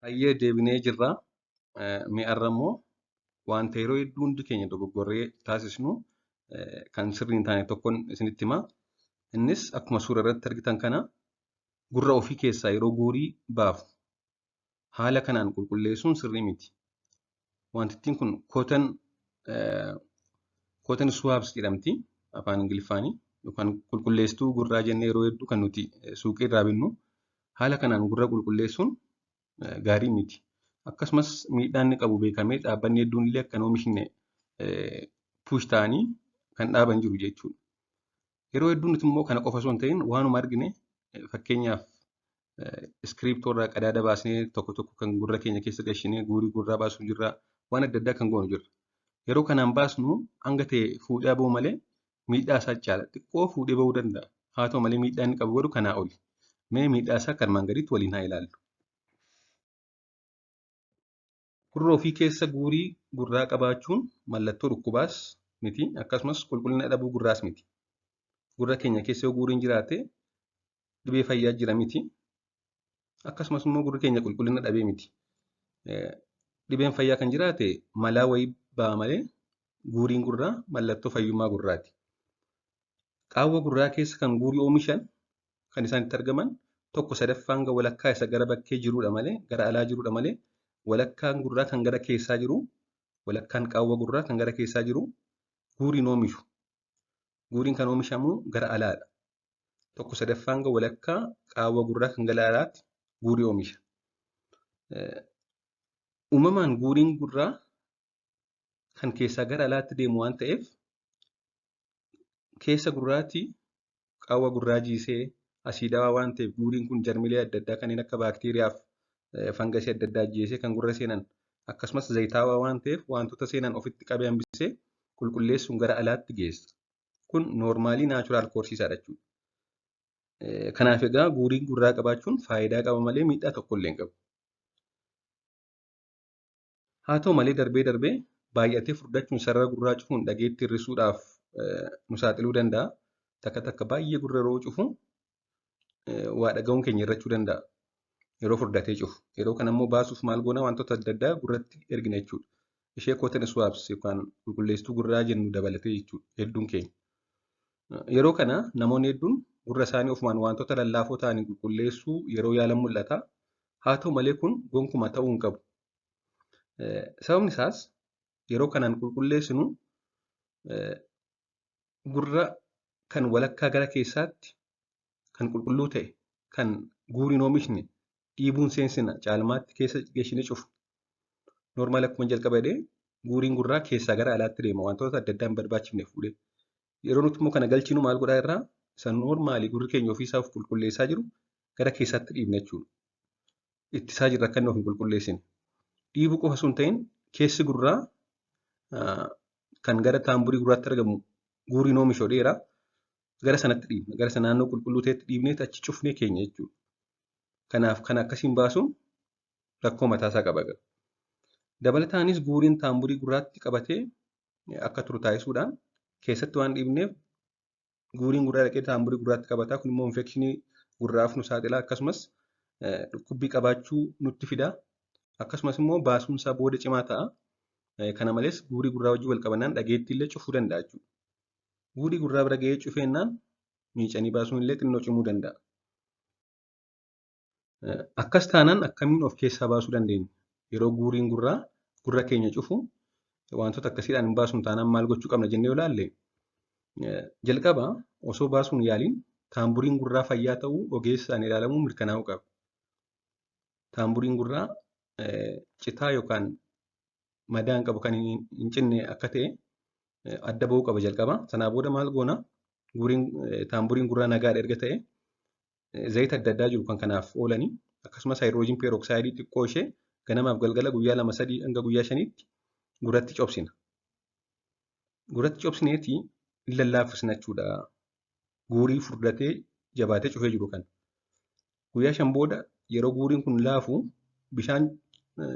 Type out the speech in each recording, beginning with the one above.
Hayyee deebinee jirra. Mi'arra immoo wanta yeroo hedduu hundi keenya dogoggorree taasisnu kan sirrii hin taane tokkoon isinitti hima. Innis akkuma suura irratti argitan kana gurra ofii keessaa yeroo guurii baafu haala kanaan qulqulleessuun sirrii miti. Wantittiin kun cotton swabs jedhamti afaan Ingiliffaanii yookaan qulqulleessituu gurraa jennee yeroo hedduu kan nuti suuqii irraa binnu haala kanaan gurra qulqulleessuun gaarii miti. Akkasumas miidhaan inni qabu beekamee dhaabbanni hedduun illee akka hin oomishne push ta'anii kan dhaaban jiru jechuudha. Yeroo hedduu nuti immoo kana qofa osoo hin ta'in waanuma argine, fakkeenyaaf iskiriiptoo irraa qadaada baasnee tokko tokko kan gurra keenya keessa gashinee guurii gurraa baasuu jirra, waan adda addaa kan goonu jirra. Yeroo kanaan baasnu hanga ta'e fuudhee ba'u malee miidhaa isaa caala xiqqoo fuudhee ba'uu danda'a. Haa ta'u malee miidhaan inni qabu garuu kanaa oli. Mee miidhaa isaa kan armaan gadiitti waliin haa ilaallu. Gurra ofii keessa guurii gurraa qabaachuun mallattoo dhukkubaas miti, akkasumas qulqullina dhabuu gurraas miti. Gurra keenya keessa yoo guuriin jiraate dhibee fayyaa jira miti. Akkasumas immoo gurri keenya qulqullina dhabee miti. Dhibeen fayyaa kan jiraate malaa wayii ba'a malee guuriin gurraa mallattoo fayyummaa gurraati. Qaawwa gurraa keessa kan guurii oomishan kan isaan itti argaman tokko sadaffaan hanga walakkaa isa gara bakkee jirudha malee, gara alaa jirudha malee, walakkaan gurraa kan gara keessaa jiru, walakkaan qaawwa gurraa kan gara keessaa jiru guuriin oomishu. Guuriin kan oomishamu gara alaadha. Tokko sadaffaan hanga walakkaa qaawwa gurraa kan gara alaatti guurii oomisha. Uumamaan guuriin gurraa kan keessaa gara alaatti deemu waan ta'eef keessa gurraatti qaawwa gurraa jiisee asiidawaa waan ta'eef guuriin kun jarmilee adda addaa kanneen akka baakteeriyaa fi fangasii adda addaa ajjeesee kan gurra seenan, akkasumas zayitaawaa waan ta'eef wantoota seenan ofitti qabee hambisee qulqulleessuun gara alaatti geessa. Kun normally natural course isaadha jechuudha. Kanaaf egaa guuriin gurraa qabaachuun faayidaa qaba malee miidhaa tokko illee hin qabu. Haa ta'u malee darbee darbee baay'atee furdachuun sarara gurraa cufuun dhageettii hir'isuudhaaf nu saaxiluu danda'a. Takka takka baay'ee gurra yeroo cufu waa dhaga'uun keenya hir'achuu danda'a. Yeroo furdatee cufu. Yeroo kana immoo baasuuf maal goona? Wantoota adda addaa gurratti ergina jechuudha. Ishee cotton swabs yookaan qulqulleessituu gurraa jennu dabalatee jechuudha hedduun keenya. Yeroo kana namoonni hedduun gurra isaanii ofumaan wantoota lallaafoo ta'aniin qulqulleessuu yeroo yaalan mul'ata. Haa ta'u malee kun gonkumaa ta'uu hin qabu. Sababni isaas yeroo kanaan qulqulleessinu gurra kan walakkaa gara keessaatti kan qulqulluu ta'e kan guuriin oomishne dhiibuun seensina, caalmaatti keessa geessinee cufu. Normal akkuma jalqaba jedhee guuriin gurraa keessaa gara alaatti deema wantoota adda addaa hin barbaachifne fuudhee. Yeroo nuti immoo kana galchinu maal godhaa irraa isa normally gurri keenya ofiisaa of qulqulleessaa jiru gara keessaatti dhiibna jechuudha. Ittisaa jirra akka inni of hin qulqulleessine. Dhiibuu qofa osoo hin ta'in keessi gurraa kan gara taamburii gurraatti argamu guuriin oomishu dheeraa gara sanatti dhiibna. Gara sana naannoo qulqulluu ta'etti dhiibnee achi cufnee keenya jechuudha. Kanaaf kan akkasiin baasuun rakkoo mataasaa qaba. Dabalataanis guuriin taamburii gurraatti qabatee akka turu taasisuudhaan keessatti waan dhiibneef guuriin gurraa dhaqee taamburii gurraatti qabataa. Kun immoo infekshinii gurraaf nu saaxila, akkasumas dhukkubbii qabaachuu nutti fida. Akkasumas immoo baasuun isaa booda cimaa ta'a. Kana malees guurii gurraa wajjin wal qabannaan dhageettii illee cufuu danda'a jechuudha. Guurii gurraa bira ga'ee cufeennaan miicanii baasuun illee xinnoo cimuu danda'a. Akkas taanaan akkamiin of keessaa baasuu dandeenya? Yeroo guuriin gurraa gurra keenya cufu wantoota akkasiidhaan hin baasnu taanaan maal gochuu qabna jennee yoo ilaalle, jalqaba osoo baasuun yaaliin taamburiin gurraa fayyaa ta'uu ogeessaan ilaalamuu mirkanaa'uu qaba. Taamburiin gurraa citaa yookaan madaa hin qabu, kan hin cinne akka ta'e adda ba'uu qaba jalqaba. Sanaa booda maal goona? Guuriin taamburiin gurraa nagaadha erga ta'e zayita adda addaa jiru kan kanaaf oolanii, akkasumas hydrogen peroxide xiqqoo ishee ganamaaf galgala guyyaa 2, 3 hanga guyyaa 5tti gurratti cobsina. Gurratti cobsineeti hin lallaaffisna jechuudha. Guurii furdatee jabaatee cufee jiru kana. Guyyaa 5 booda yeroo guuriin kun laafu bishaan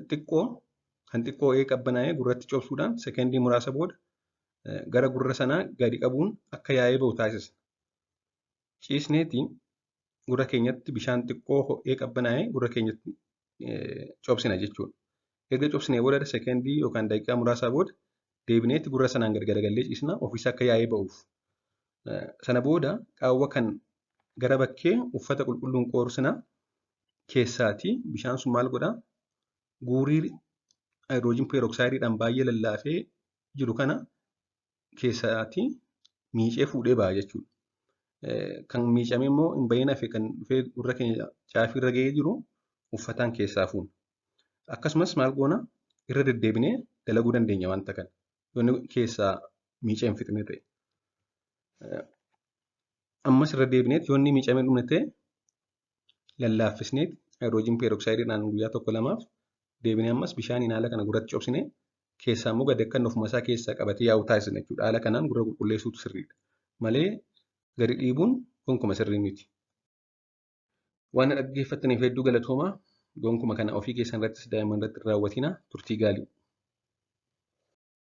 xiqqoo kan xiqqoo qabbanaa'ee gurratti cobsuudhaan sekendii muraasa booda gara gurra sanaa gadi qabuun akka yaa'ee ba'u taasisa. Ciisneeti gurra keenyatti bishaan xiqqoo ho'ee qabbanaa'ee gurra keenyatti cobsina jechuudha. Erga cobsinee booda sekendii yookaan daqiiqaa muraasaa booda deebineetti gurra sanaan gad garagallee ciisna ofiisaa akka yaa'ee ba'uuf. Sana booda qaawwa kan gara bakkee uffata qulqulluun qoorsina keessaatii bishaan sun maal godhaa? Guurii haayidroojin peerooksaayidiidhaan baay'ee lallaafee jiru kana keessaatii miicee fuudhee ba'a jechuudha. Kan miicame immoo hin bahin hafe kan dhufee gurra keenya caafii irra ga'ee jiru uffataan keessaa fuuna. Akkasumas maal goona irra deddeebinee dalaguu dandeenya wanta kana. Yoo inni keessaa miicee hin fixne ta'e. Ammas irra deebineet yoo inni miicamee hin dhumne ta'e lallaaffisneet haayidroojin peerooksaayidiidhaan guyyaa tokko lamaaf deebinee ammas bishaaniin haala kana gurratti cobsine keessaa immoo gadi akka inni ofuma isaa keessaa qabatee yaa'u taasisna jechuudha. Haala kanaan gurra qulqulleessuutu sirriidha. Malee gadi dhiibuun gonkuma sirrii miti. Waan na dhaggeeffattaniif hedduu galatoomaa. Gonkuma kana ofii keessan irrattis daa'imman irratti hin raawwatinaa. Turtii gaarii.